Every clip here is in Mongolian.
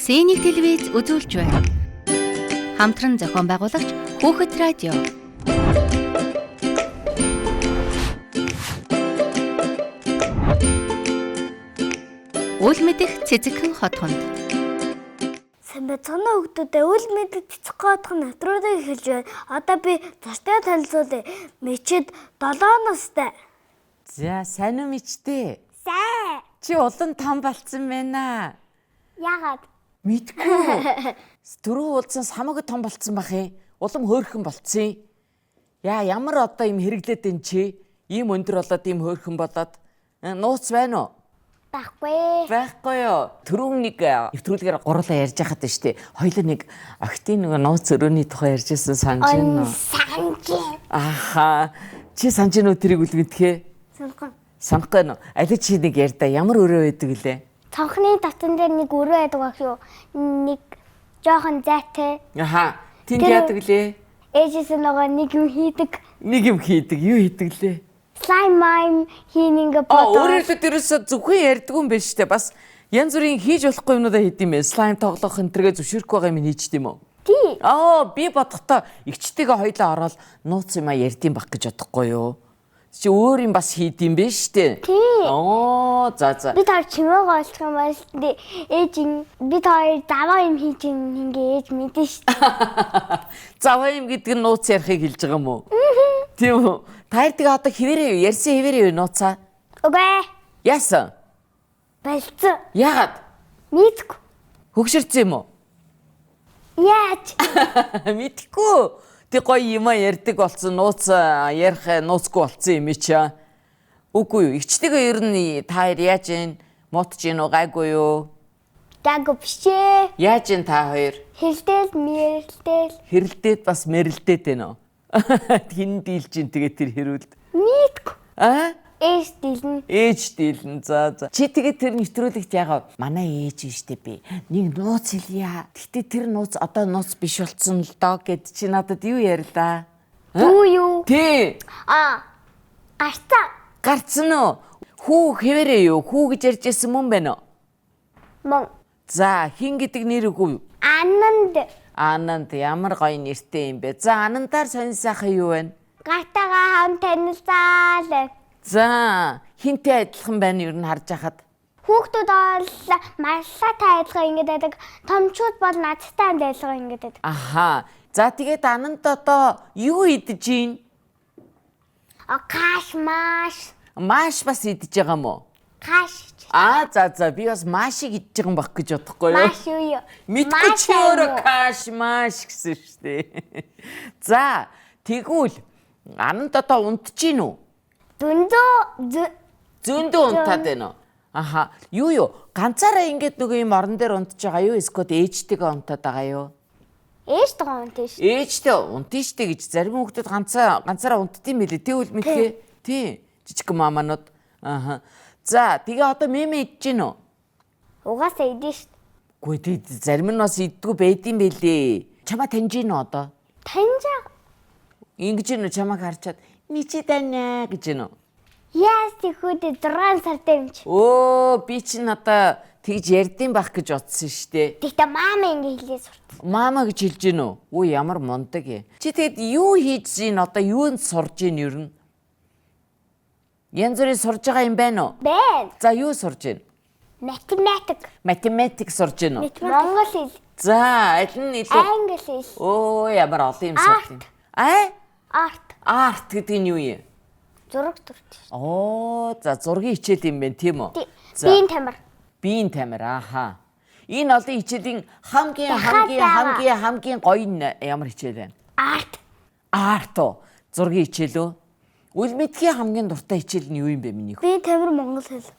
Синик телевиз үзүүлж байна. Хамтран зохион байгуулагч Хүүхэд радио. Үл мэдэх цэцэгхэн хотхонд. Сайн байцгаана уу хүүхдүүдээ. Үл мэдэх цэцэг хотхон нэвтрүүлэг эхэлж байна. Одоо би зочдоо танилцуулъя. Мичэд 7 настай. За, сайн уу Мичтэй? Сайн. Чи улан том болцсон байна. Яагаад? Мэдгүй. Түрүү уулзсан самаг том болцсон бах юм. Улам хөөрхөн болцсон. Яа, ямар одоо юм хэрэглээд эн чи? Ийм өндөр болоод, ийм хөөрхөн болоод нууц байна уу? Байхгүй. Байхгүй юу. Түрүүн нэг нэвтрүүлгээр гурлаа ярьж байхад нь штэ. Хоёлаа нэг охтын нэг нууц өрөөний тухай ярьжсэн санаж байна уу? Санаж. Аха. Чи санаж байна уу тэрийг үл мэдхээ? Санахгүй. Санахгүй байна уу? Аль чи нэг ярьда ямар өрөө байдаг лээ? Цонхны татан дээр нэг өрөө байдаг байх юу? Нэг жоохон зайтай. Аха. Тэнд яадаг лээ? Ээжээс нөгөө нэг юм хийдэг. Нэг юм хийдэг. Юу хийдэг лээ? Slime mime хийн ингээ Аа, бодоо. өөрөөр хэлбэл ерөөсөө зөвхөн ярьдгүй юм байна шүү дээ. Бас янз бүрийн хийж болохгүй юмнуудаа хийд юм байна. Слайм тоглох энэ төргээ зөвшөөрөхгүй байгаа юм хийчт юм уу? Тий. Аа, би бодохдоо эгчтэйгээ хоёлаа ороод нууц юм а ярьдсан баг гэж бодохгүй юу? Чи өөр юм бас хийд юм байна шүү дээ. Тий. Оо, за за. Би таар чимээг олчих юм бол ээж би таар заваа юм хийж ингээ ээж мэдэн шүү дээ. Заваа юм гэдэг нь нууц ярихыг хэлж байгаа юм уу? Тийм үү? Та хоёр тэгээ одоо хэвээрээ юу? Ярьсан хэвээрээ юу нууцаа? Үгүй. Яасан? Болцсон. Яагаад? Мэдгүй. Хөгшөрсөн юм уу? Яаж? Мэдхгүй. Тэг гоё юм а ярьдаг болсон нууц ярих нууцгүй болсон юм чи. Үгүй юу? Эгчтэйгээ ер нь та хоёр яаж юм? Муутж гин үү, гайгүй юу? Гайгүй биш ээ. Яаж юм та хоёр? Хэрэлдээл мэрэлдээл. Хэрэлдээд бас мэрэлдээд байна уу? Хин дийлж ин тэгээ тэр хэрүүлд. Мэдгүй. Аа? Ээж дийлнэ. Ээж дийлэн. За за. Чи тэгээ тэр нэвтрүүлэгт ягаа манай ээж юм штэ би. Нэг нууц хэлье. Гэтэ тэр нууц одоо нууц биш болсон л доо гэд чи надад юу ярьлаа? Дүү юу? Тий. Аа. Гарцаа. Гарцсан уу? Хүү хэвээрээ юу? Хүү гэж ярьж ирсэн мөн байна уу? Мөн. За, хин гэдэг нэр үгүй юу? Ананд. Ананд ямар гоё нэртэй юм бэ? За, Анандаар сонь сайхан юу байна? Гартаагаа хамт танилцаал. За, хинтэй адилхан байна ер нь харж хахад. Хүүхдүүд бол маллаатай адилхан ингэж байдаг. Томчууд бол надтай хамт адилхан ингэж байдаг. Аха. За, тэгээд Ананд одоо юу идэж гин? А каш маш. Маш бас идэж байгаа юм уу? Каш. Аа, за за, би бас машиг идэж байгаа юм баг гэж бодохгүй юу? Маш юу юу? Мэдгүй чи өөрөө каш маш гэсэн шүү дээ. За, тэгвэл Ананд одоо унтж гин үү? Зөндөө Зөндөө унтаад байна уу? Аха. Юу юу? Ганцаараа ингээд нөгөө юм орон дээр унтж байгаа юу? Эсвэл ээжтэйгээ унтаад байгаа юу? Ээжтэйгээ унтаж шүү. Ээжтэй унтна штэ гэж зарим хүмүүс ганцаараа унтд юм билээ. Тэгвэл мэдхээ. Тий. Жижиг маманууд. Аха. За, тэгээ одоо мемэ идэж гин үү? Угаасаа идэж шүү. Үгүй тий, зарим нь бас иддгүү байд юм билээ. Чамаа таньж гин үү одоо? Таньж. Ингэж гин үү чамааг харчаад мичи танья гэж гин үү? Яас тэхүүдээ 6 сартай юм чи. Өө, би чинь одоо тэгж ярьдсан байх гэж бодсон штэ. Тэгтээ мама ингэ хэлээ сурцсан. Мама гэж хэлж гин үү? Үу, ямар мундаг юм. Чи тэгэд юу хийж гин одоо юунд сурж гин ер нь? Янз бүрийн сурж байгаа юм байна уу? Байна. За, юу сурж гин? Математик. Математик сурж гин үү? Монгол хэл. За, аль нь илүү? Англи хэл. Өө, ямар олон юм сурж гин. Аа? Арт. Арт гэдэг нь юу юм? Зураг зурж. Оо, за зургийн хичээл юм байна, тийм үү? Биеийн тамир. Биеийн тамир, ааха. Энэ олон хичээлийн хамгийн хамгийн хамгийн хамгийн гоё нь ямар хичээл вэ? Арт. Арт уу? Зургийн хичээл үү? Үл мэдхийн хамгийн дуртай хичээл нь юу юм бэ миний? Биеийн тамир монгол хэл.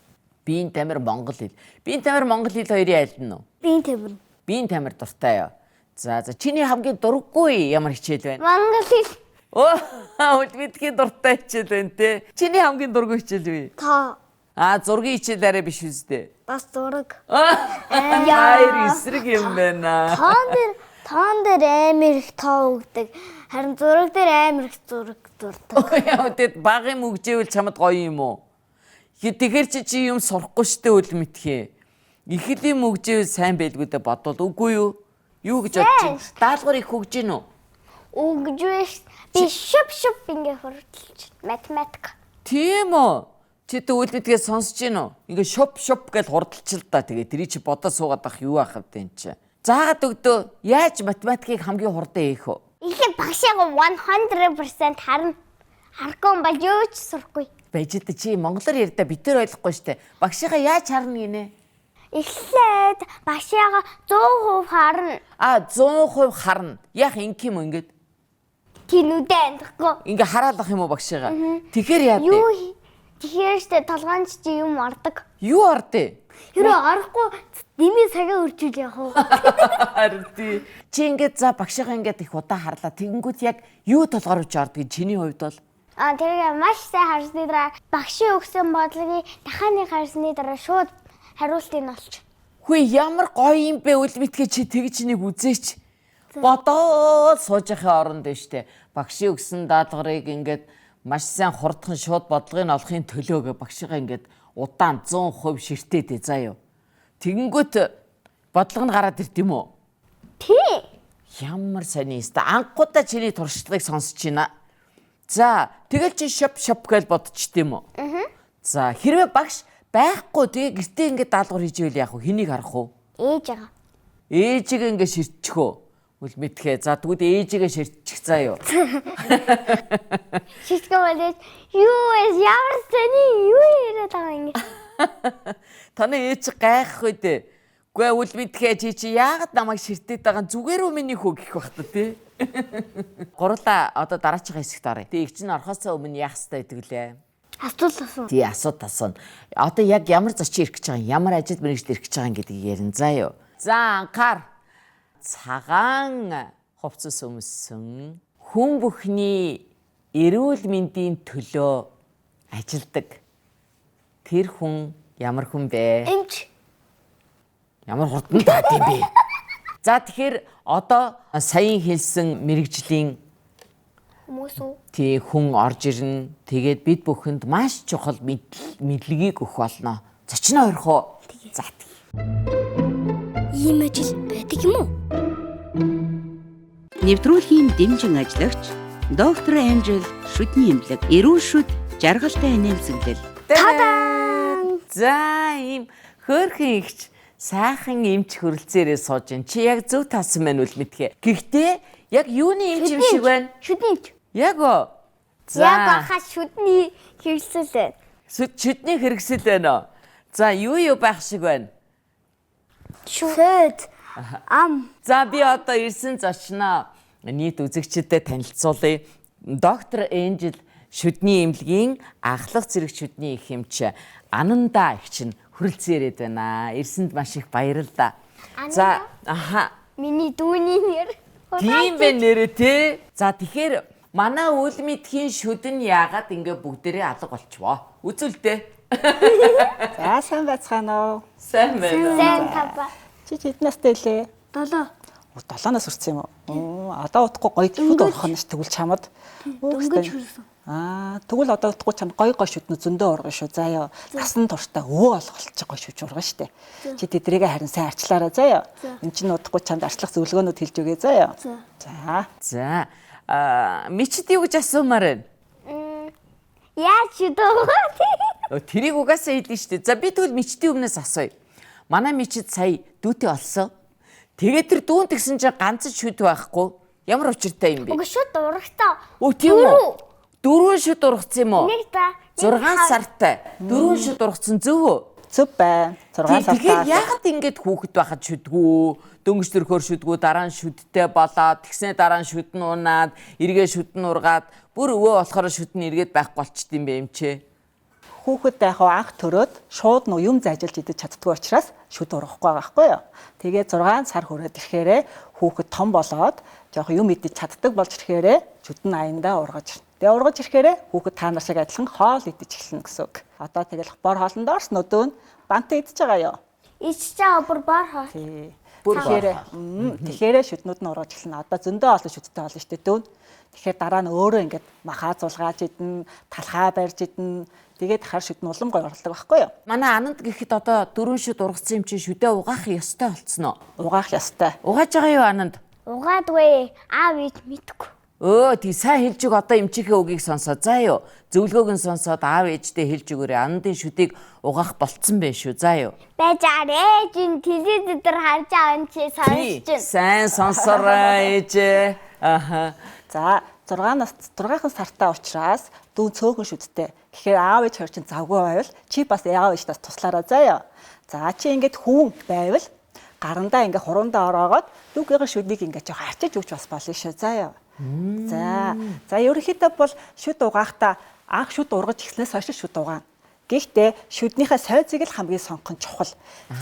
Биеийн тамир монгол хэл. Биеийн тамир монгол хэл хоёрын аль нь вэ? Биеийн тамир. Биеийн тамир дуртай юу? За за, чиний хамгийн дурггүй ямар хичээл вэ? Монгол хэл. Оо, үл мэдхийн дуртай хичээл байна те. Чиний хамгийн дургүй хичээл юу? Тоо. Аа, зургийн хичээл арай биш үстэй. Бас зураг. Хайр эсрэг юм байна. Тоон дээр амар их тоо өгдөг. Харин зураг дээр амар их зураг зурдаг. Яа, тэгэд баг юм өгжээвэл чамд гоё юм уу? Тэгэхээр чи юм сурахгүй штэ үл мэдхээ. Их л юм өгжээвэл сайн байлгүй дээ бодвол үгүй юу? Юу гэж бодож байна? Даалгавар их өгж гин үү? Өгж биш. Би шуп шуп ингээ хурдалж математик. Тийм үү? Чи тэгвэл мэдгээ сонсож гин үү? Ингээ шуп шуп гэж хурдалчил та тэгээ тэрий чи бодоо суугаад ах юу ах вэ энэ чи? Заагаад өгдөө яаж математикийг хамгийн хурдан хийх вэ? Ихэ багшаагаа 100% харна. Харахгүй юм бол юу ч сурахгүй. Байж л чи монголоор ярьдаа бид төр ойлгохгүй штэ. Багшигаа яаж харна гинэ? Эхлээд багшаагаа 100% харна. А 100% харна. Яах ингэх юм ингээд? Тинүүдээ андахгүй. Ингээ хараалах юм уу багшигаа? Тэгэхээр яа вэ? Юу тэгэхээр штэ толгоонд чи юм ордог. Юу ордё? Хэрвээ орохгүй дэмий цагаа өрчүүл явах уу? Харин тий. Чи ингээд за багшигаа ингээд их удаан харлаа. Тэгэнгүүт яг юу толгоор үуч ордгийг чиний хувьд бол А тэрийг маш сайн харсны дараа багшийн өгсөн бодлогыг дахиад нэг харсны дараа шууд хариултыг нь олч. Хүй ямар гоё юм бэ үл мэдгээ чи тэгж нэг үзээч. Бодоод сууж байхын оронд байна штэ. Багшийн өгсөн даалгаврыг ингээд маш сайн хурдхан шууд бодлогыг нь олохын төлөө гэ багшигаа ингээд удаан 100% ширтээдэ заа юу. Тэгэнгүүт бодлого нь гараад ирд юм уу? Тий. Ямар сони өстө анхудаа чиний туршлагыг сонсож байна. За тэгэл чи шоп шоп гэж бодчих тийм үү? Аа. За хэрвээ багш байхгүй тэгээ гэртээ ингээд даалгавар хийж ивэл яах вэ? Хэнийг харах вэ? Ээж байгаа. Ээжигээ ингээд ширтчих үү? Үл мэдхээ. За тэгвэл ээжигээ ширтчих заа юу. Шишгэн бол ээж юу вэ? Ямар сони юу яриад байгаа юм ингэ. Таны ээж гайхах үү дээ. Гүй үл мэдхээ чи чи яагаад намайг ширтээд байгаа юм? Зүгээр үү миний хүү гэх бах та тий. Гурлаа одоо дараачихын хэсэгт оръё. Тэг их чинь орохоос өмнө яах ёстой гэдэг лээ. Асуулт асуу. Тий асуут асууна. Одоо яг ямар зочин ирэх гэж байгаа юм, ямар ажил мэргэжил ирэх гэж байгаа юм гэдгийг ярина заа юу. За анхаар цагаан хувцас өмссөн хүн бүхний эрүүл мэндийн төлөө ажилдаг тэр хүн ямар хүн бэ? Эмч. Ямар хурдан таад юм бэ? За тэгэхээр одоо саяын хэлсэн мэрэгжлийн Хүмүүс үү? тий хүн орж ирнэ. Тэгээд бид бүхэнд маш чухал мэдлэгийг өгөх болно. Зочноо орох уу? За тий. Ийм ажил байдаг юм уу? Нэвтрүүлгийн дэмжин ажиллагч доктор Энжел шүдний эмнэлэг, эрүүл шүд жаргалтай нэмсэглэл. Тадан! За ийм хөөрхөн ихч сайхан эмч хөрөлцөөрээ сууж байна. Чи яг зөв таасан байна үл мэдхэ. Гэхдээ яг юуны эмч юм шиг байна? Шүдний эмч. Яг оо. За. Яг баха шүдний хэрэгсэл байна. Шүдний хэрэгсэл байна уу? За юу юу байх шиг байна? Шүд. Ам. За би одоо ирсэн зочноо нийт үзэгчдэд танилцуулъя. Доктор Энжел шүдний эмнэлгийн анхлах зэрэг шүдний их эмч Ананда эгч нь хүрэлцэн ирээд байна. Ирсэнд маш их баярлалаа. За аха. Миний дүүний нэр. Тийм бэ нэрээ те. За тэгэхээр манай үл мэдхийн шүдэн яагаад ингээ бүгдээрээ алга болчихвоо. Үзүүлдэ. За сайн байцгаана уу? Сайн байна уу? Сайн папа. Чи хэд настай лээ? 7. 7-наас хүрсэн юм уу? Одоо удахгүй гоё шүд урах нь ш тэгвэл чамд. Дөнгөж хүрсэн. Аа, тэгвэл одоо удахгүй чамд гоё гоё шүднүүд зөндөө ургана шүү. За ёо. Насан туршдаа өвөө олголч гоё шүж ургана штэ. Чи тэдрийгээ харин сайн арчлаарай заа ёо. Энд чинь удахгүй чамд арчлах зөвлөгөөнүүд хэлж өгье заа ёо. За. За. Аа, мичд юу гэж асуумаар байна? Яаж шүд ургах? Тэрийг угаасаа хэлнэ штэ. За би тэгвэл мичдийн өмнөөс асууя. Манай мичид сая дүүтэй олсон. Тэгээд тэр дүүн тэгсэн чинь ганц шүд байхгүй. Ямар учиртай юм бэ? Үгүй шүд урагтаа. Өө тийм үү? Дөрвөн шүд ургацсан юм уу? Нэг та. 6 сартай. Дөрвөн шүд ургацсан зөв үү? Зөв байна. 6 сартай. Тэгэхээр яагаад ингэж хүүхэд байхад шүдгүү, дөнгөж төрөхөөр шүдгүү, дараа нь шүдтэй болоод, тэгснээ дараа нь шүд нь унаад, эргээ шүд нь ургаад, бүр өвөө болохоор шүд нь эргээд байхгүй болчт юм бэ юм чи? Хүүхэд яг анх төрөөд шууд нөө юм зайжилж идэж чаддгүй учраас шүд ургахгүй байгаа байхгүй юу. Тэгээд 6 сар хүрээд ирэхээрээ хүүхэд том болоод жоох юм идэж чаддаг болж ирэхээрээ шүд нь аяндаа ургаж ирнэ. Тэгээ ургаж ирэхээрээ хүүхэд та нар шиг адилхан хоол идэж эхэлнэ гэсэн үг. Одоо тэгэл бор хоолнд орс нүдөө нь бант идэж байгаа юу. Ичж байгаа бүр бор хоол. Тий. Тэгэхээр шүднүүд нь ургаж эхэлнэ. Одоо зөндөө олон шүдтэй болно шүү дээ дүүн. Тэгэхээр дараа нь өөрөө ингээд махаа зулгааж идэн, талхаа барьж идэн. Тэгээд хар шүд нь улам гоё ургалдаг байхгүй юу? Манай Ананд гэхэд одоо 4 шүд ургацсан юм чинь шүдээ угаах ёстой болцсон уу? Угаах ёстой. Угааж байгаа юу Ананд? Угаадгүй аав ээж мэдгүй. Өө тий сайн хэлж өг одоо эмчийнхээ үгийг сонсоо. За юу. Зөвлөгөөг нь сонсоод аав ээжтэй хэлж өгөөрэй. Анандын шүдийг угаах болцсон байх шүү. За юу. Байж аарэ ээж нь телевиз дээр харж байгаа юм чи сонсч чинь. Сайн сонсорой ээжээ. Аха. За 6 нас 6 сартаа учраас дүүн цөөхөн шүдтэй. Тэгэхээр аав ээж хоёр чинь завгүй байвал чи бас аав ээждээс туслаарай заяа. За чи ингээд хүүн байвал гарандаа ингээд хуруундаа ороогоод дүүгийнхээ шүднийг ингээд жоох арчиж өгч бас болно шүү заяа. За за ерөнхийдөө бол шүд угаахта анх шүд ургаж эхлэнээс хойш шүд угаана. Гэхдээ шүднийхээ сойзыг л хамгийн сонгох нь чухал.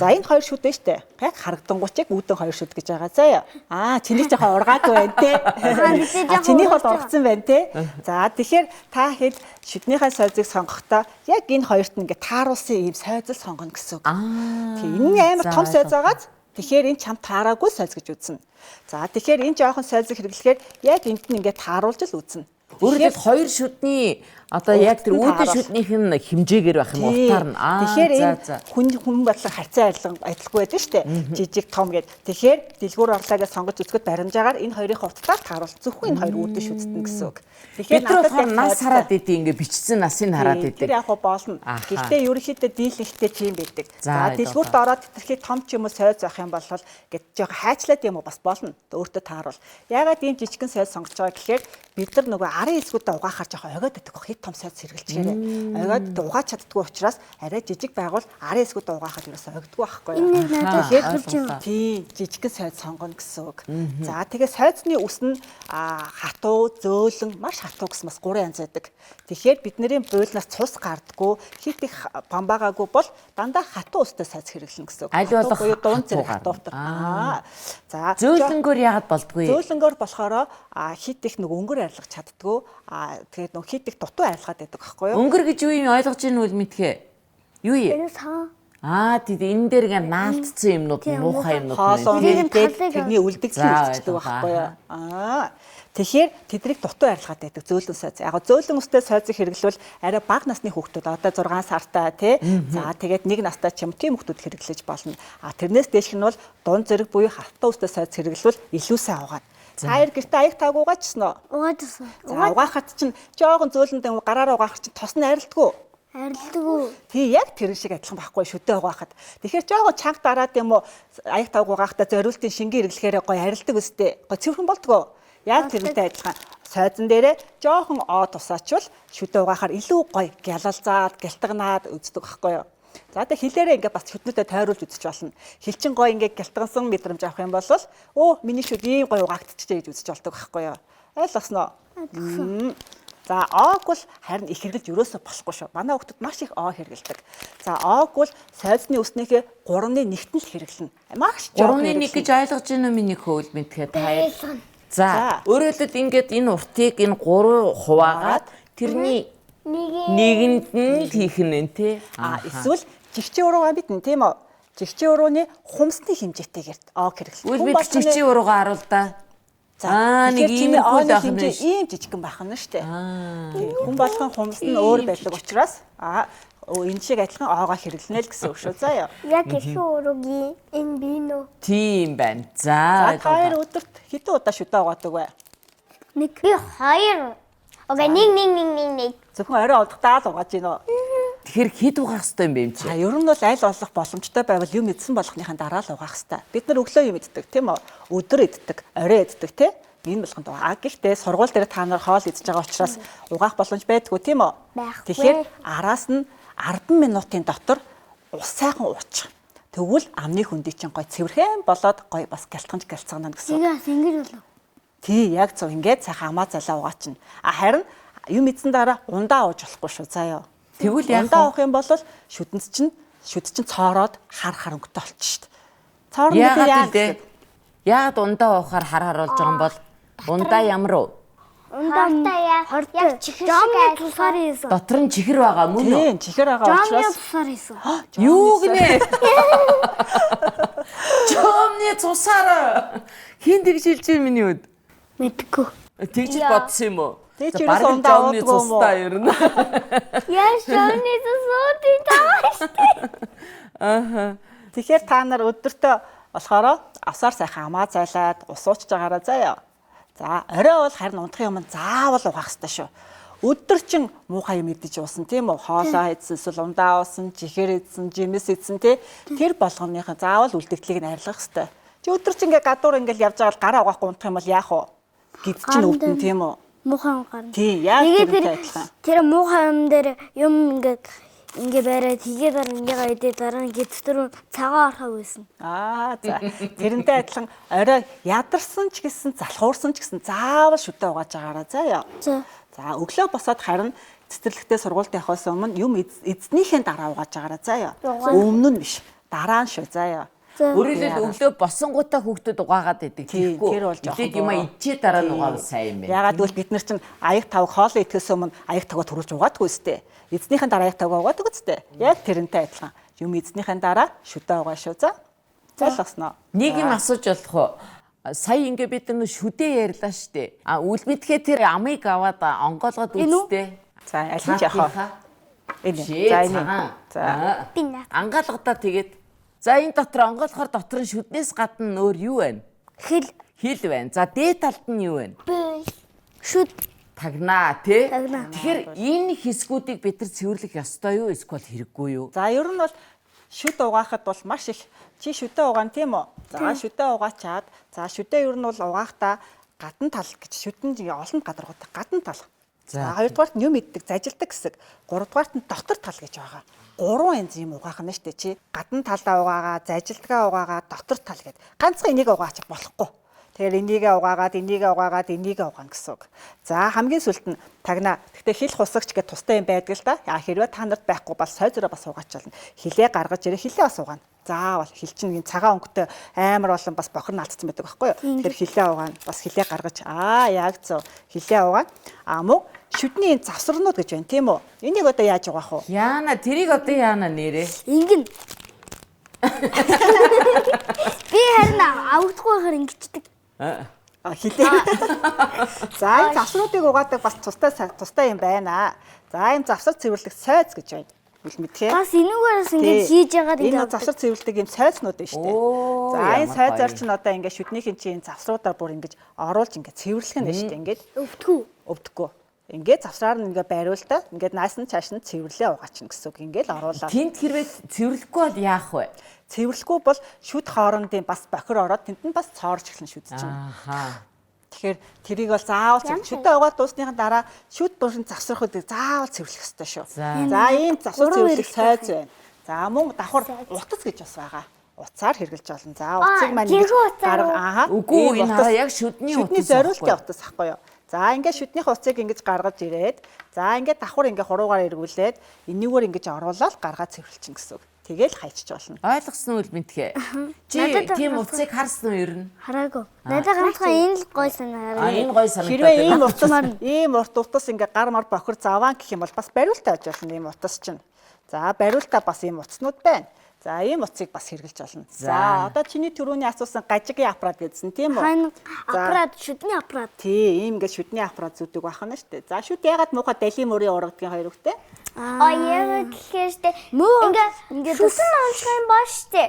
За энэ хоёр шүд нь штэ. Яг харагдангуучиг үүдэн хоёр шүд гэж байгаа заяа. Аа чиний жоохон ургаагүй байна те. жоохон Чинийх бол ургаж байгаа. ургацсан байна те. За тэгэхээр та хэд шүднийхээ сойзыг сонгохдоо яг энэ хоёрт нь ингээ тааруулсан ийм сойз л сонгоно гэсэн үг. Аа. Тийм энэ амар За, том сойз ойлголоо. байгааз тэгэхээр энэ чам таараагүй сойз гэж үзнэ. За тэгэхээр энэ жоохон сойзыг хэрэглэхээр яг энд нь ингээ тааруулж л үзнэ. Өөрөөр хэлбэл хоёр шүдний одоо яг тэр Урт нь үүдэн тааруул. шүднийх нь хэмжээгээр байх юм утаар нь. Аа. Тэгэхээр за, энэ за. хүн хүн бодлого харьцаа адилхан адилгүй байдаг шүү дээ. Жижиг том гэд. Тэгэхээр дэлгүүр орлоо гэж сонгож үзэхэд баримжаагаар энэ хоёрын хувцлаар тааруул. Зөвхөн энэ хоёр үүдэн шүдтэн гэсэн үг. Бид нар надад болохоор яг нас сойзтой. хараад идэв ингээ бичсэн насыг хараад Тийм, идэг. Тэр яг хуу болно. Аха. Гэхдээ ерөнхийдөө дийлэнхтэй тийм байдаг. За, За дэлгүүрт ороод хэтэрхий том ч юм уу сойз авах юм бол гэд жоохон хайчлаад юм уу бас болно. Өөртөө тааруул. Яагаад ийм жижигхэн сойз сонгож байгаа гэхээр бид нар нөгөө арын эсгүүдээ угаахаар жоохон огоод байдаг. Хит том сойз хэрэглэчихээрээ. Огоод угааж чаддгүй учраас арай жижиг байгуул арын эсгүүдээ угаахад ерөөсөө огдгүй байхгүй юу? Энэ нэг надад Тэгэхээр төрж юм. тийм жижигхэн сойз сонгоно гэсэн үг. За тэгээ сойзны үс нь хатуу, зөөлөн, маш хатуу гэсэн бас гурван янз байдаг. Тэгэхээр бидний буйлнаас цус гардггүй, хит их бамбаагаагүй бол дандаа хатуу үстэй сойз хэрэглэнэ гэсэн үг. Аль Хатуу болох буюу дунд зэрэг хатуу хатуу. гарна. За Зөөлөнгөөр яагаад болдгүй? Зөөлөнгөөр болохоор хит их нэг өнгөр арилгах чаддгүй, тэгээд нэг хит их дутуу арилгаад байдаг байхгүй юу? Өнгөр гэж юу юм ойлгож ийн үл мэдхээ. Юу юм? Энэ сан. Аа тийм энэ дээр ингээ наалтцсан юмнууд муухай юмнууд Хоолоо нь. Тэрийг нь нэгдээд талыг тэрний үлдэгдэл За, үлдчихдэг ойлголоо. байхгүй юу? Тэгэхээр тэднийг дутуу арилгаад байдаг зөөлөн сойз. Яг гоо зөөлөн өстэй сойзыг хэрэглэвэл арай бага насны хүүхдүүд одоо 6 сартай тий. За тэгээд 1 настай ч юм тийм хүүхдүүд хэрэглэж болно. А тэрнээс дээшх нь бол дунд зэрэг буюу хатуу өстэй сойз хэрэглэвэл илүү сайн угаана. Та хоёр гэртээ аяг тааг угаачсан уу? Угаажсэн. За угаахад чинь жоохон зөөлөндөө гараараа угаахад чинь тос нь арилдаггүй. Арилдаггүй. Тий яг тэрэн шиг адилхан байхгүй шүдэ угаахад. Тэгэхээр жоохон чанга дараад юм уу аяг тавг угаахта зориултын шингэн хэрэглэхээр гоё арилдаг өстэй. Гоё цэвэрхэн болдгоо. Яг тэрнтэй адилхан сойзон дээрээ жоохон оо тусаачвал шүдэ угаахаар илүү гоё гялалзаад, гялтганаад үздэг байхгүй юу? За тэг хилээрээ ингээ бас шүднүүдэд тойруулж үзэж болно. Хил чин гоё ингээ гялтгансан мэдрэмж авах юм бол өө миний шүд ийм гоё угаагдчихжээ гэж үзэж болдог байхгүй юу? Ойлгосноо? Ойлгосон. За оог бол харин их хэрэглэж ерөөсөө болохгүй шүү. Манай хүүхдүүд маш их оо хэрэглэдэг. За оог бол сойзны үснийхээ 3-ны 1-т нь л хэрэглэнэ. Маш жоохон 3-ны 1 гэж ойлгож ийн үү миний хөөл мэдхээ та хоёр. Ойлгоно. За За. өөрөөр хэлбэл ингээд энэ уртыг энэ 3 хуваагаад тэрний Нэг нэгэнд нь л хийх нь тий. А эсвэл жигчийн уруугаа мэднэ тийм үү? Жигчийн урууны хумсны хэмжээтэйгээр оог хэрэглэнэ. Үл Хүн бид болгоны- жигчийн уруугаа харуул да. За Аа нэг тэгэхээр чиний ийм ооны хөл байх юм хэмжээ биш. ийм жижигхэн байх нь шүү дээ. Тийм, Хүн болгон хумс нь өөр байдаг учраас энэ шиг адилхан оогоо хэрэглэнэ л гэсэн үг шүү. Заа юу. яг хэрхэн уруугийн энэ би нөө. Тийм байна. За За та хоёр өдөрт хэдэн удаа шүдэ угаадаг вэ? Нэг би хоёр. Окей, нэг нэг нэг нэг нэг. Зөвхөн орой олдохдоо л угааж гинөө. Тэгэхээр хэд угаах хэвтэй юм бэ юм чи? За ер нь бол аль болох боломжтой байвал юм идсэн болгоныхаа дараа л угаах хэвтэй. Бид нар өглөө юм иддэг тийм үү? Өдөр иддэг, орой иддэг тийм? Энэ болгонд угаа. А гэхдээ сургууль дээр та нар хоол идэж байгаа учраас угаах боломж байдгүй тийм үү? Байхгүй. Тэгэхээр араас нь 10 минутын дотор ус сайхан уучих. Тэгвэл амны хөндий чинь гой цэвэрхэн болоод гой бас гялтганж гялцгаана гэсэн. үг. Тэгээ бас ингэж болов. Тий, яг зөв ингээд сайхан амаа залаа угаачна. А харин юм идсэн дараа ундаа ууж болохгүй шүү заяа. Тэгвэл яах ундаа вэ? уух юм бол шүдэнц чинь шүд чинь цоороод хар хар өнгөтэй болчих шүү дээ. Цоорно гэдэг Яагаад яа вэ? Яагаад ундаа уухаар хар хар болж байгаа юм бол ундаа ямар уу? Ундаа яг яг чихэр шиг Жомны айлтгах. тусаар хийсэн. Дотор нь чихэр байгаа мөн үү? Тийм, чихэр байгаа Жомны учраас тусаар хийсэн. Юу гинэ? Жомны цусаар хин тэгж хэлж юм миний үд. Мэдгүй. Тэгж л бодсон юм уу? Тэг чи ерөөсөө ундаа уудгүй юм уу? Ер нь. Яа шоуны цусууд таа штэ. Ааха. Тэгэхээр та нар өдөртөө болохоор авсаар сайхан амаа зайлаад ус уучж байгаараа заяа. За орой бол харин унтахын өмнө заавал угаах хэрэгтэй шүү. Өдөр чин муухай юм идэж уусан тийм үү? Хоолоо идсэн, эсвэл ундаа уусан, чихэр идсэн, жимс идсэн тий. Тэр болгоныхын заавал үлдэгдлийг нь арилгах хэрэгтэй. Чи өдөр чин ингээ гадуур ингээл явж байгаа л гараа угаахгүй унтах юм бол яах вэ? Гиз чин өвдөн тийм үү? Муухай юм гарна. Тийм, яг Тэгээд тэрнтэй адилхан. Тэр муухай юм дээр юм ингээд ингээ бариад хийгээ дараа ингээ идээ дараа нь гид дотор цагаан орхоо байсан. Аа за. Тэрнтэй адилхан орой ядарсан ч гэсэн залхуурсан ч гэсэн заавал шүдэ угааж байгаараа заяа. За. За өглөө босоод харин цэцэрлэгтээ сургуульд явахаас өмнө юм эзнийхээ дараа угааж байгаараа заяа. Өмнө нь биш. Дараа нь шүү заяа. За. Өөрөөр хэлбэл өглөө босонгуудаа хүүхдүүд угаагаад идэг. Тийм, Тэгэхгүй. тэр бол жоохон Эхлээд юм буруу. ичээ дараа нь угаавал сайн юм байна. Ягаад гэвэл бид нар чинь аяг тавг хоолоо идэхээс өмнө аяг тавгаа төрүүлж угаадгүй үстэй. Эзнийхэн дараа аяг тавгаа угаадаг үстэй. Яг тэрнтэй адилхан. Юм эзнийхэн дараа шүдэ угаа шүү за. Ойлгосноо. Нэг юм асууж болох уу? Сая ингээ бид нар шүдэ ярьлаа штэ. А үл мэдхээ тэр амыг аваад онгоолгоод Энэ үү? үзтээ. За аль нь яах вэ? Энэ. За За энэ. энэ. За. Би наа. Ангаалгадаа тэгээд. За энэ дотор онгойлохоор дотор нь шүднээс гадна өөр юу байна? Хэл Хил байна. За дээд талд нь юу байна? шүд Тагнаа тий. Тагнаа. Тэгэхээр энэ хэсгүүдийг бид нар цэвэрлэх ёстой юу? Эсвэл хэрэггүй юу? За ер нь бол шүд угаахад бол маш их чи шүдэ угаан тийм үү? За шүдэ угаачаад за шүдэ ер нь бол угаахта гадна тал гэж шүдэн ингээ олон гадаргуутай гадна тал. За хоёрдугаарт нь юм иддэг, зажилдаг хэсэг. Гуравдугаарт нь дотор тал гэж байгаа. Гурван янз юм угаах нь штэ чи. Гадна талаа угаагаа, зажилдгаа угаагаа, дотор тал гэд. Ганцхан энийг угаач болохгүй. Тэгэхээр энийгээ угаагаад, энийгээ угаагаад, энийгээ угаана гэсэн үг. За хамгийн сүүлд нь тагна. Гэхдээ хил хусагч гэх тустай юм байдаг л да. Я хэрвээ та нарт байхгүй бол сой зөрөө бас угаач болно. Хилээ гаргаж ирээ, хилээ бас угаана. Заавал хил чинь энэ цагаан өнгөтэй амар олон бас бохир нь алдсан байдаг байхгүй юу? Тэгэхээр хилээ угаана. Бас хилээ гаргаж аа яг зөв хилээ угаана. А мөн шүдний энэ завсарнууд гэж байна тийм үү? Энийг одоо яаж угаах вэ? Яана тэрийг одоо яана нэрээ. Ингэн. Би харин авагдахгүй байхаар ингэчдэг. А хилээ. За энэ завсруудыг угаадаг бас тустай тустай юм байна. За энэ завсар цэвэрлэх сойц гэж байна. Үл мэдхээ. Бас энүүгээрээс ингэж хийж яагаад Энэ ингэ завсар цэвэрлдэг юм сойцнууд байна шүү дээ. Оо, За энэ ямар сойцоор гоё. чинь одоо ингэ шүднийхэн чинь энэ завсруудаар бүр ингэж оруулж ингэ цэвэрлэх нь байна шүү дээ. Ингээд өвдгүү. өвдөхгүй. Ингээд завсраар нь ингээ бариултаа ингээд наасан чааш нь цэвэрлээ угаачна гэсэн үг. Ингээд оруулаад. Тент хэрвээ цэвэрлэхгүй бол яах вэ? Цэвэрлэхгүй бол шүд хоорондын бас бохир ороод тэнд нь бас цоорж эхлэн шүд чинь. Ааха. Тэгэхээр тэрийг бол заавал цэвэрлэх. Шүдэ угаад дуусныхын дараа шүд бүрэн завсрах үедээ заавал цэвэрлэх ёстой шүү. За. За ийм завсар Гурван цэвэрлэх хэрэгтэй сойз байна. За мөн давхар утас гэж бас байгаа. Утсаар хэрглэж болно. За утсыг маань жинхэнэ утсаар уу? Ааха. Үгүй Ийм энэ утас- хараа яг шүдний шүдний утас зориултын аахгүй. утас ахгүй юу? За ингээд шүднийх утсыг ингэж гаргаж ирээд за ингээд давхар ингээд хуруугаар эргүүлээд энийгээр ингэж оруулаад гаргаа цэвэрлэчин гэсэн үг. Тэгэл хайчиж болно. Ойлгосон уу мэдхээ? Чи Надад тийм ганцхан- утсыг харсан уу ер нь? Хараагүй. Надад ганцхан энэ л гой А санаа. энэ гой санагдаад Хэрвээ ийм байна. утас ийм урт утас ингээ гар мар бохир заваан гэх юм бол бас бариултаа аж болно ийм утас чинь. За бариултаа бас ийм утаснууд байна. За ийм утсыг бас хэрэглэж болно. За. За одоо чиний түрүүний асуусан гажигийн аппарат гэдсэн тийм үү? Хайн За. аппарат шүдний аппарат. Тий, ийм ингээ шүдний аппарат зүүдэг байх нь шүү дээ. За шүд ягаад муухай далийн мөрийн ургадгийн хоёр хөлтэй? А яг гэхээр штэ Мөө ингээ ингээд шүсэн унших юм баа штэ.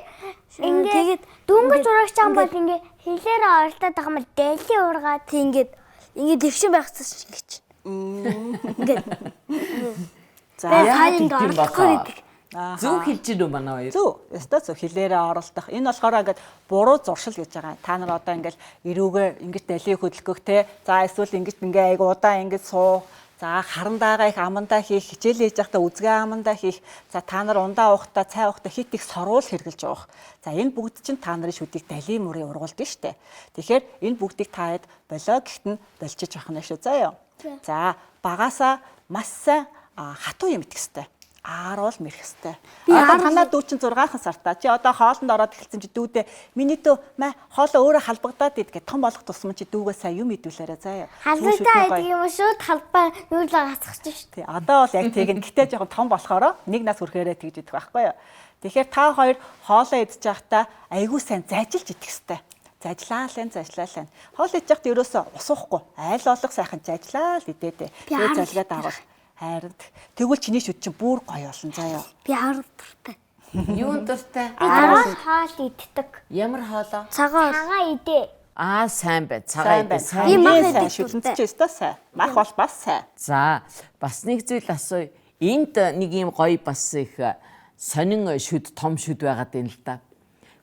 Ингээ тэгээд дөнгөж урагч байгаа бол ингээ хилээрээ оролдоод байгаа юм бол дали ургаад Тэг ингээд ингээд дэвшин байх цас ингэж. Ингээд За тэгээд яагаад хайн тэгдэм ингээд оролдохгүй болоо? гэдэг. Зөв хэлж гин үү манай хоёр? Зөв. Ёстой зөв хилээрээ оролдох. Энэ болохоор ингээд буруу зуршил гэж байгаа. Та нар одоо ингээд эрүүгээр ингэж далийг хөдөлгөх те. За эсвэл ингэж ингээ айгу удаан ингэж суух. За харандаага их амандаа хийх, хичээл хийж байхдаа үзгээ амандаа хийх. За та нар ундаа уухтаа, цай уухтаа хит их соруул хэрглэж уух. За энэ бүгд чинь та нарын шүдийг далийн мөрийн ургуулдаг штэ. Тэгэхээр энэ бүгдийг та хэд болоо гэхт нь болчиж авах нь шүү заа юу. За багасаа маш сайн хатуу юм итгэх хэвээр ааруул мэрэх хэвээр. Одоо танаа дүү чинь 6 сартаа. Чи одоо хоолнд ороод эхэлсэн чи дүүдээ миний дүү мэ хоолоо өөрөө халбагдаад ид гэ том болох тусам чи дүүгээ сайн юм идүүлээрэ заа. халбартай байдаг юм шууд халбаа нүүрлээ гацчих штэ. Тий, одоо бол яг тэгнэ. Гэтэ жоохон том болохоро нэг нас хүрэхээрээ тэгж идэх байхгүй юу. Тэгэхээр та хоёр хоолоо идэж байхдаа айгүй сайн зайжилж идэх хэвээр. Зажлаал энэ зажлаал энэ. Хоол идэж байхад ерөөсөө ус уухгүй. Айл болох сайхан зажлаал идээдэ. Би Тэгээ арал залгаад агуул. Харин тэгвэл чиний шүд чинь бүр гоё болно заяа. Би арал дуртай. Юун дуртай? Би дараас хоол иддэг. Ямар хоолоо? Цагаан Цагаан идэ. Аа, сайн байна. Цагаан Сайн идэ. байна. Сайн. Би мах Хамгийн сайн идэх шүлэнт чи өстой сайн. Мах бол бас сайн. За, бас нэг зүйл асууя. Энд нэг юм гоё бас их сонин шүд, том шүд байгаад байна л да.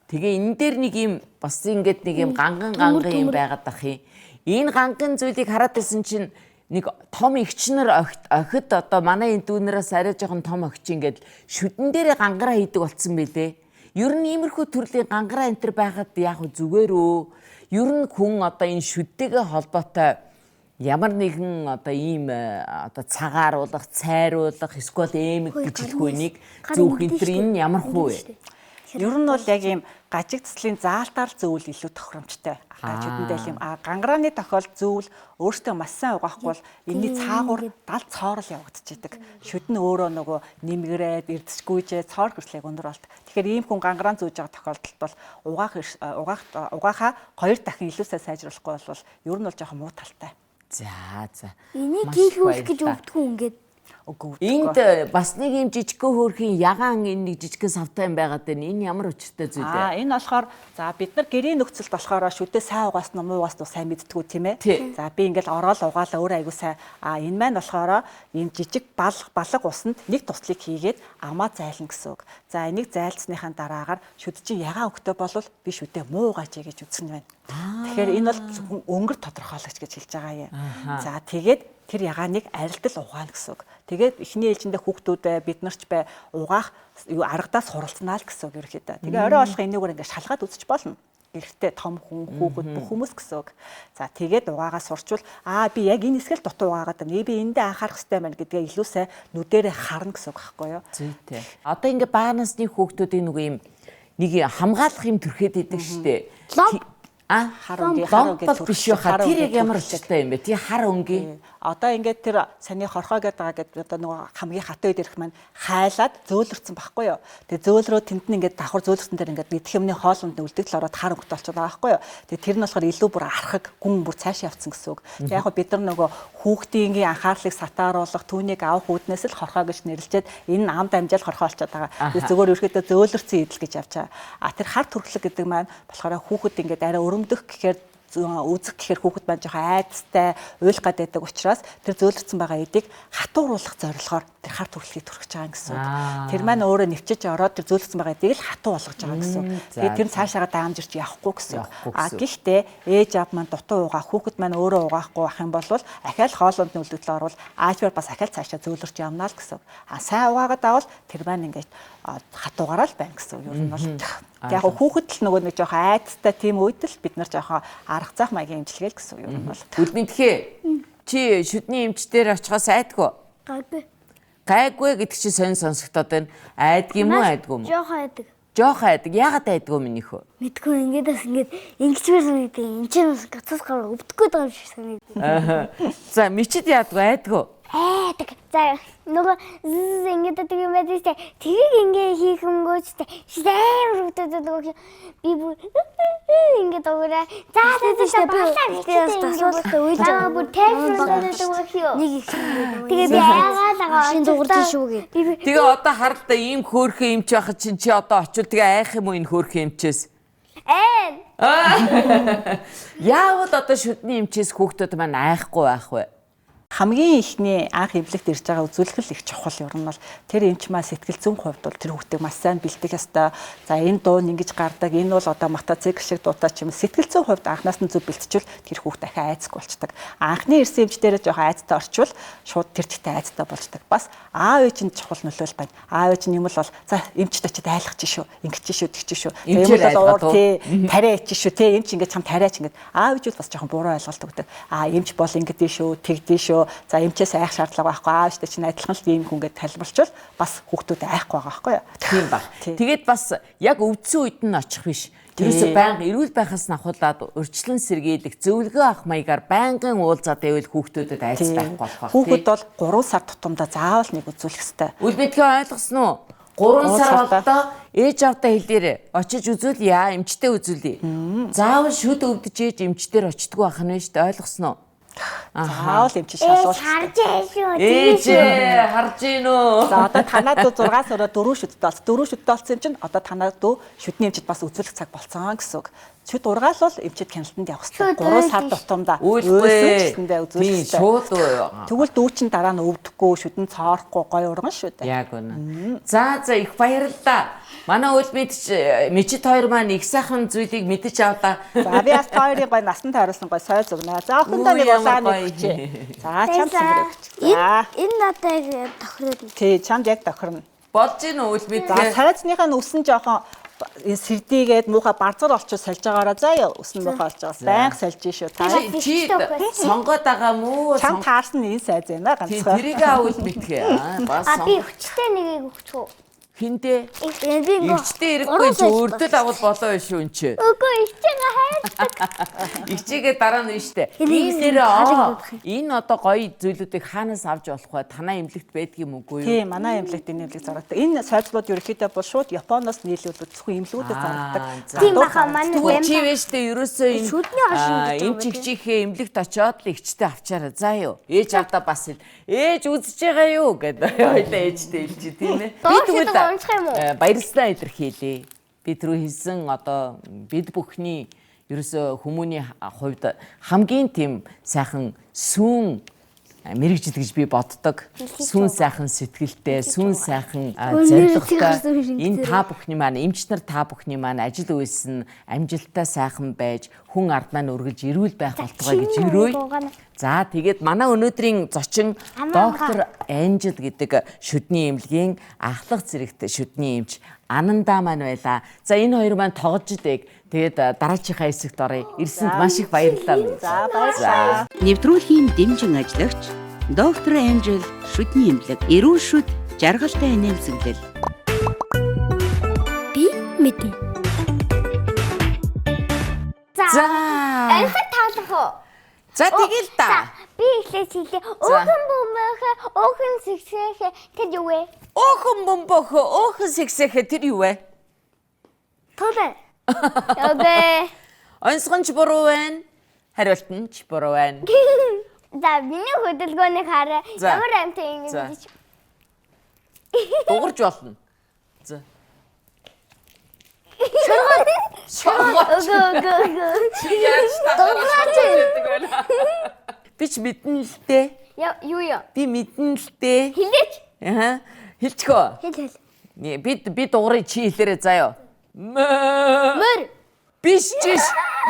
Тэгээ энэ дээр нэг юм бас ингээд нэг юм ганган ганган юм байгаад ах юм. Энэ ганган зүйлийг хараад байсан чинь нэг том эгчнэр охид одоо манай энэ дүүнерээс арай жоохон том охид ингээд шүдэн дээрээ гангараа хийдэг болцсон байлээ. Ер нь иймэрхүү төрлийн гангараа энэ төр байхад яг хөө зүгээр үү? Ер нь хүн одоо энэ шүдтэйгээ холбоотой ямар нэгэн одоо ийм одоо цагааруулах, цайруулах, эсвэл эмэг гэж хэлэх үнийг Гар зүүх ингэдэж энэ төр штэ. энэ ямар хүү вэ? Ер нь бол яг ийм гажиг цэцлийн заалтаар зөөвөл илүү тохиромжтой. Гажигдан дээр юм. А гангарааны тохиолдолд зөөвөл өөртөө маш сайн угаахгүй бол энэний цаагуур дал цоорол явагдчихэдэг. Шүд нь өөрөө нөгөө нэмгэрээд эрдэсгүйжээ цоор хөрслийг өндөр болт. Тэгэхээр ийм хүн гангарaan зүүж байгаа тохиолдолд бол угаах угаах угаахаа хоёр дахин илүү сайн сайжруулахгүй бол ер нь бол жоохон муу талтай. За за. Энийг Маш их хийх гэж баярлалаа. өвдгүү ингээд. Үгүй. Энд бас нэг юм жижигхэн хөөрхийн ягаан энэ нэг жижигхэн савтай юм байгаад байна. Энэ ямар учиртай зүйл вэ? Аа энэ болохоор за бид нар гэрийн нөхцөлд болохоор шүдээ сайн угаасан уу муу угаасан уу сайн мэдтгүү тийм ээ. Тий. За би ингээл ороод угаалаа өөрөө айгуу сайн. Аа энэ маань болохоор энэ жижиг балга усанд нэг туслыг хийгээд амаа зайлна гэсэн үг. За энийг зайлцсныхаа дараагаар шүд чинь ягаан өгтөө болвол би шүдээ муу угааж гэж үзсэн байна. Тэгэхээр энэ бол зөвхөн өнгөр тодорхойлогч гэж хэлж байгаа юм. За тэгээд тэр ягааныг арилдал угаана гэсэн үг. Тэгээд эхний ээлжиндээ хүүхдүүдээ бид нар ч бай угаах юу аргадаа суралцнаа л гэсэн үг ерөөхдөө. Тэгээ орой болох энэгээр ингээд шалгаад үзэж болно. Гэртээ том хүн, хүүхэд бүх хүмүүс гэсэн үг. За тэгээд угаагаа сурчвал аа би яг энэ хэсгэл дутуу угаагаад байна. Би эндээ анхаарах хэрэгтэй байна гэдгээ илүү сайн нүдэрээ харна гэсэн үг байхгүй юу? Зүйтэй. Одоо ингээ бага насны хүүхдүүдийн нэг юм нэг юм хамгаалах юм төрхөд идэг штэ. Ломб. А Хар өнгийн, хар ломб өнгийн бол биш төрхөд, байхаа. хар Тэр өнгийн яг ямар төрхөд. учиртай юм бэ? Тий хар өнгийн. Одоо ингээд тэр саний хорхоо гэдэг байгаа гэдэг одоо нөгөө хамгийн хатуу үед ирэх маань хайлаад зөөлрцөн байхгүй юу. Тэгээ зөөлрөө тэнд нь ингээд давхар зөөлрцөн дээр ингээд идэх юмны хоолунд нь үлдэгдэл ороод хар өнгөт болчиход байгаа байхгүй юу. Тэгээ тэр нь болохоор илүү бүр архаг гүн бүр цаашаа явцсан гэсэн үг. Тэгээ яг хөө бид нар нөгөө хүүхдийн анхаарлыг сатааруулах түүнийг авах үүднээс л хорхоо гэж нэрлжээд энэ нь амд амжаал хорхоо болчиход байгаа. Тэгээ зүгээр ерөөхдөө зөөлрцөн идэл гэж авчаа. А тэр хар төрхлөг гэдэг маань болохоор хүүхэд ингээд арай өрөмдөх гэхээр үзэх гэхээр хүүхэд маань жоохон айдастай, уйлах гад байдаг учраас тэр зөөлрцөн байгаа эдийг хатууруулах зорилгоор тэр хар төрхлөгийг төрхөж байгаа юм гэсэн үг. Тэр маань өөрөө нэвчэж ороод тэр зөөлрцөн байгаа эдийг л хатуу болгож байгаа гэсэн үг. Тэгээд тэр нь цаашаага даамжирч явахгүй гэсэн үг. Явахгүй А гэсэн үг. гэхдээ ээж аав маань дутуу угаа, хүүхэд маань өөрөө угаахгүй ах юм бол ахаал хоолунд нь үлдэгдэл орвол аажмаар бас ахаал цаашаа зөөлрч явна л гэсэн үг. А сайн угаагаад авал тэр маань ингээд хатуугаараа л байна гэсэн үг. Ер нь бол яг хүүхэд л нөгөө нэг жоохон айдастай тийм үед л бид нар жоохон арга зах маягийн имчилгээ л гэсэн үг ер нь бол. Үлмэнтхээ. Чи шүдний эмч дээр очихоос айдгүй. Гайгүй. Гайгүй гэдэг чи сонь сонсогдоод байна. Айдг юм уу, айдгүй юм уу? Жохон айдаг. Жоох айдаг. Яагаад айдгүй минийх вэ? Мэдгүй ингээд бас ингээд ингэчмээр санагдав. Энд чинь бас гацаас гараа өвдөхгүй байгаа юм шиг санагдав. За, мичид яадгүй, айдгүй. Айдаг. За нөгөө зз ингэж байдаг юм байдаг штэ. Тэрийг ингээ хийх юмгүйч штэ. Амар өвдөд нөгөө би бүр ингэ дуурай. За за за за Би балаа би бас асуултаа уйлж байгаа. Бүр тайвшруулаад байдаг байх юу? Нэг их ингээд Тэгээ би айгаал байгаа. Машин дуурж шүү гээ. Би Тэгээ одоо харалта ийм хөөрхөн эмч байхад чинь чи одоо очивол тэгээ айх юм уу энэ хөөрхөн эмчээс? Эн. Яавал одоо шүдний эмчээс хүүхдүүд маань айхгүй байх вэ? Хамгийн ихний анх эмнэлэгт ирж байгаа үзүүлэх л их чухал ер нь бол тэр эмч маа сэтгэл зүйн хувьд бол тэр хүүхдийг маш сайн бэлдэх ёстой. За энэ дуу нь ингэж гардаг, энэ бол одоо мотоцикл шиг дуутай ч юм уу. Сэтгэл зүйн хувьд анхнаас нь зөв бэлтжүүл тэр хүүхд дахиад айцгүй болчдөг. Анхны ирсэн эмч дээрээ жоохон айцтай орчвол шууд тэр чигтээ айцтай болчдөг. Бас аав ээж нь чухал нөлөөл байна. Аав ээж нь юм л бол за эмчт очиад айлгах чи шүү, ингэж чи шүү, тэгч чи шүү. За юм Эмчээр бол уур айлгаад уу? тий тариа ичи шүү те эмч ингээд чам тариач ингээд аав ээж бол бас жоохон буруу ойлголт өгдөг. Аа эмч бол ингэдэй шүү, тэгдэй шүү. За эмчээс айх шаардлага байхгүй. Аав ээжтэй чинь адилхан л ийм хүн ингээд тайлбарлчвал бас хүүхдүүд айхгүй байгаа байхгүй юу? Тийм баг. Тий. Тэгээд бас яг өвдсөн үед нь очих биш. Тэрээс байнга эрүүл байхаас нь ахуулаад урьдчилан сэргийлэх зөвлөгөө авах маягаар байнгын уулзаад байвал хүүхдүүдэд айц Тий. байхгүй болох байх. Хүүхэд бол 3 сар тутамдаа заавал нэг үзүүлэх ёстой. Үлмэдгээ ойлгосон уу? 3 сар болдоо ээж аавдаа хэлээрэ. Очиж үзүүлье, эмчтэй үзүүлье. Заавал шүд өвдөж ээж эмчтэр очдгоо ах нь шүү дээ. Ойлгосноо? Заавал эмч Ээж шалгуул. харж байгаа шүү. Ээж харж гин үү? За одоо танаа дүү 6 сараа 4 шүдтэй болсон. 4 шүдтэй болсон юм чинь одоо танаа дүү шүдний эмчид бас үзүүлэх цаг болсон гэсэн үг. Шүд ургаал бол эмчид хяналтанд явах хэрэгтэй. Шүд 3 сар уйлж. тутамдаа Уйлгүй. уйлсан ч гэсэндээ үзүүлэх Тийм, хэрэгтэй. шууд Тэгвэл дүү чинь дараа нь өвдөхгүй, шүдэн цоорохгүй гоё урган шүү дээ. Яг үнэ. За за их баярлалаа. Манай үйл мэдч мечит хоёр маань их сайхан зүйлийг мэдэж авлаа. За би бас та хоёрын гоё насан тойруулсан гоё сой зүгнэ. За охиндоо нэг Үу, ямар улаан гоё. нэг өгчээ. За чам цэвэр өгч. За Энэ надад яг тохироод. тий чамд яг тохирно. Болж гин үү үйл За мэдээ. сайзныхаа нь үсэн жоохон энэ сэрдийгээд муухай барзар олчод сольж байгаараа заа яа үсэн муухай болж байгаа. Байнга сольж шүү. Та Чи чи сонгоод байгаа мүү? чам таарсан энэ сайз байна Тийм ганцхан. тэрийг аавал мэдхээ. Аа бас А би сонгох. хүчтэй нэгийг өгчих үү? Хиндэ? Энэ би ингээ Эгчтэй ирэхгүй чи өрдөл авал болоо шүү эн чи. Үгүй ичээгээ хайрдаг. Игчээгээ дараа нь штэ. Энийг Энэ нэрээ хараг бодох юм. энэ одоо гоё зүйлүүдийг хаанаас авч болох вэ? Танаа эмнэлэгт байдгийм үгүй юу? Тийм манай эмнэлэгт энэ эмнэлэг заргадаг. Энэ сайзлууд ерөнхийдөө бол шууд Японоос нийлүүлдэг зөвхөн эмнэлгүүдэд заргадаг. за. Тийм баха манай Тэгвэл чи бямба. вэ штэ ерөөсөө энэ Шүдний оршин гэж байгаа эмч юм эгчийнхээ эмнэлэгт очиод л эгчтэй авчаарай. За юу. Ээж авдаа бас хэл. Ээж үзэж байгаа юу гэдэг. Хоёлаа ээжтэй хэлчих тийм ээ. Би Доош тэгвэл шүдэг унших юм уу? баярлалаа илэрхийлье. Би түрүү хэлсэн одоо бид бүхний ерөөсөө хүмүүний хувьд хамгийн тийм сайхан сүүн мэрэгжил гэж би боддог. Сүүн сайхан сэтгэлтэй, сүүн сайхан Өнөр зорилготой. гарсан шингэцээр. Энэ та бүхний маань эмч нар та бүхний маань ажил үйлс нь амжилттай сайхан байж хүн ард маань үргэлж эрүүл байх болтугай гэж чиний өрөөе. дуугана. За тэгээд манай өнөөдрийн зочин Амаа доктор Анжел гэдэг шүдний эмнэлгийн ахлах зэрэгт шүдний эмч Ананда маань байлаа. За энэ хоёр маань тоглож идэг. Тэгээд дараачихаа хэсэгт оръё. Ирсэнд маш их баярлалаа. За баярлалаа. Нэвтрүүлгийн дэмжин ажиллагч доктор Анжел шүдний эмнэлэг эрүүл шүд жаргалтай инээмсэглэл. Би мэднэ. За. За. Анхад таалах уу? За тэгэл За, та. би эхлээд хэлье. Өөхөн бөмбөхө, өөхөн сэгсэхэ тэр юу вэ? Өөхөн бөмбөхө, өөхөн сэгсэхэ тэр юу вэ? Тулаа. Окей. Онцгон ч буруу байна. Хариулт нь ч буруу байна. За, миний хөдөлгөөнийг хараа. За. Ямар амтай ингэ За. гэж. Дугарч болно. За. Шоргооч. Өгөө, өгөө, өгөө. Яаж Дугарч. Би ч мэднэ л дээ. Я юу юу? Би мэднэ л дээ. Хэлээч. Аа. Хэлчихөө. Хэл хэл. Би би дугаарыг чи хэлээрэй заяа. Мө. Мөр. Биш чиш.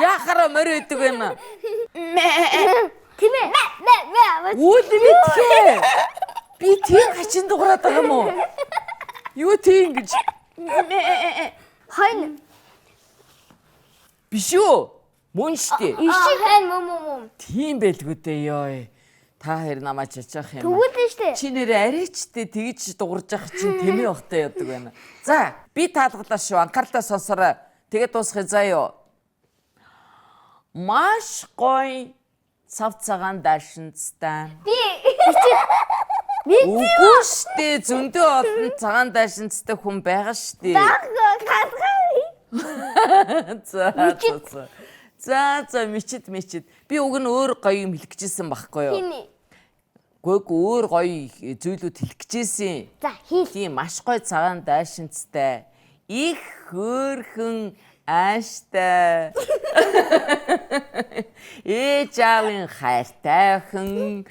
Яхаараа морь өгдөг юм. Тийм ээ. Мэ, мэ, мэ. Үл мэдхээ. Би тийм хачин дугаараад байгаа юм уу? Юу тийм гэж. Хойно. Биш үү? Мөн штэ. Ишиг хайн мөн мөн мөн. Тийм байлгүй дээ ёо. Та хоёр намайг чачаах юм. Тэгвэл штэ. Чи нэрээ арайчтэй тэгж дуурж явах чинь тэмээ бахтай яадаг байна. За, би таалгалаа шүү. Анхаарлаа сонсороо. Тэгээд дуусгая заа юу. Маш гоё цав цагаан даашинцтай. Би Үгүй штэ зөндөө олон цагаан даашинцтай хүн байгаа штэ. Баггүй гасгай. За за за. За за мичид мичид. Би уг нь өөр гоё юм хэлэх гэжсэн байхгүй юу? Хиний. Гүг өөр гоё зүйлүүд хэлэх гэжсэн. За хэл. Тийм маш гоё цагаан даашинцтай. Их хөөрхөн ааштай. Ээж аавын хайртай охин.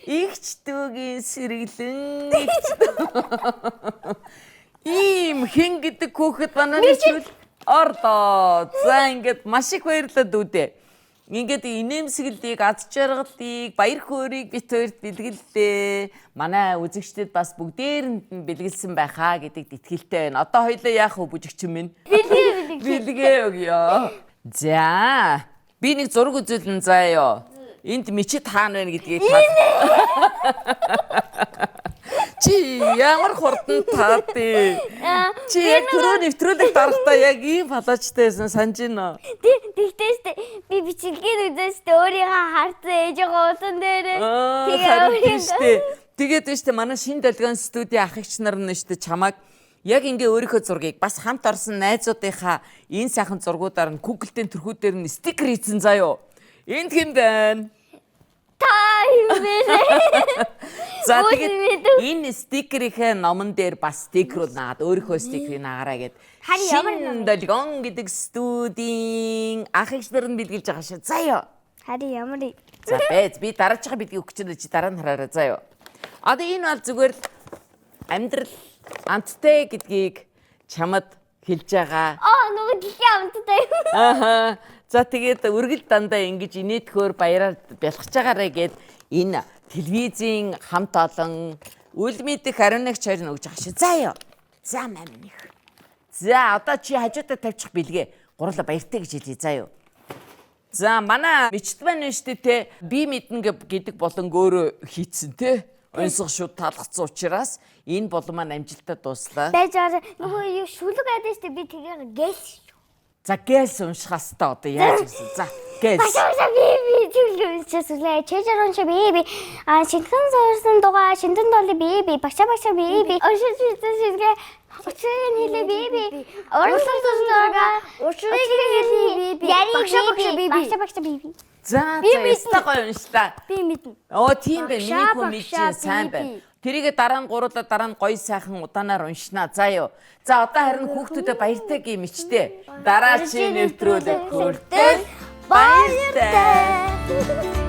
Игч дүүгийн сэргэлэн. Игч дүү. Ийм хэн гэдэг хүүхэд манай нэвтрүүл орлоо. За ингээд маш их баярлалаа дүүдээ. Ингээд инээмсэглэлийг, аз жаргалыг, баяр хөөргийг бит хоёрт бэлгэллээ. Манай үзэгчдэд бас бүгдээрэнд нь бэлгэлсэн байхаа гэдэгт итгэлтэй байна. Одоо хоёлаа яах вэ бүжигчин минь? Бэлгээ бэлгээ. Бэлгээ өгөө. За, би нэг зураг үзүүлэн заа ёо. Энд мичит хаана байна гэдгийг та. Чи ямар хурдан таадээ. Чи яг түрүү нэвтрүүлэг дарахдаа яг ийм палаачтай байсан санаж байна уу? Тэгтээ штэ би бичлэгийг үзэн штэ өөрийгөө харсан ээжээ уулан дээр. Аа, харин тийм штэ. Тэгээд байна штэ манай шин долгион студийн ах эгч нар нь штэ чамайг Яг ингээ өөрийнхөө зургийг бас хамт орсон найзуудынхаа энэ сайхан зургуудаар нь Google-ийн төрхүүдээр нь стикер хийсэн заяо. Энд хэн байна? Та юм бэ? За Өө, тэгээд мэдв. энэ стикерийнхээ номон дээр бас стикерүүд наагаад өөрийнхөө стикерийг наагаарай гэд. Харин ямар ном Шинэ долгион гэдэг студийн ах эгч нар нь бэлгэлж байгаа шүү. Заяо. Харин ямар За байж би дараачихаа бидгийг өгч чинь чи дараа нь хараарай заяо. Одоо энэ бол зүгээр л амьдрал амттай гэдгийг чамд хэлж байгаа. Аа нөгөө дэлхийн амттай. Ааха. За тэгээд үргэлж дандаа ингэж инээдхөөр баяраар бялхаж байгаарэ гэд энэ телевизийн хамт олон үл мэдэх 11 2 нь өгж байгаа шүү. За ёо. За мамных. За одоо чи хажуудаа тавьчих бэлгээ. Гурлаа баяртай гэж хэлье заа юу. За манай мечт маань нь шүү дээ те би мэднэ гэдэг болон өөрөө хийцэн те. Онсох шууд таалгацсан учраас энэ болон маань амжилттай дууслаа. Байж байгаа нөгөө юу шүлэг байдаг шүү дээ би тэгээ гэлс. За гэлс унших хэвээр одоо яаж гэсэн. За гэлс. Багшаа багшаа би би тэглээ уншаас үлээ. Чэжэр уншаа би би. А шинхэн суурсан дугаа шинтэн долли би би. Багшаа багшаа би би. Уншиж шүтэн шилгээ учрыг нь хэлээ би би. Уралсан зургаа Учрыг нь хэлье би би. Багшаа багшаа би би. Багшаа багшаа би би. За Би за мэднэ. ястаа гоё уншлаа. Би мэднэ. Оо тийм байх. Миний Багшаа, хүн мэдчихээн багшаа, сайн би, байна. би. Тэрийгэ дараа нь гуруулаа дараа нь гоё сайхан удаанаар уншнаа. За юу. За одоо харин хүүхдүүдэд баяртай гээ мичтэй. Дараачийн нэвтрүүлэг хүртэл баяртай. Баяртай.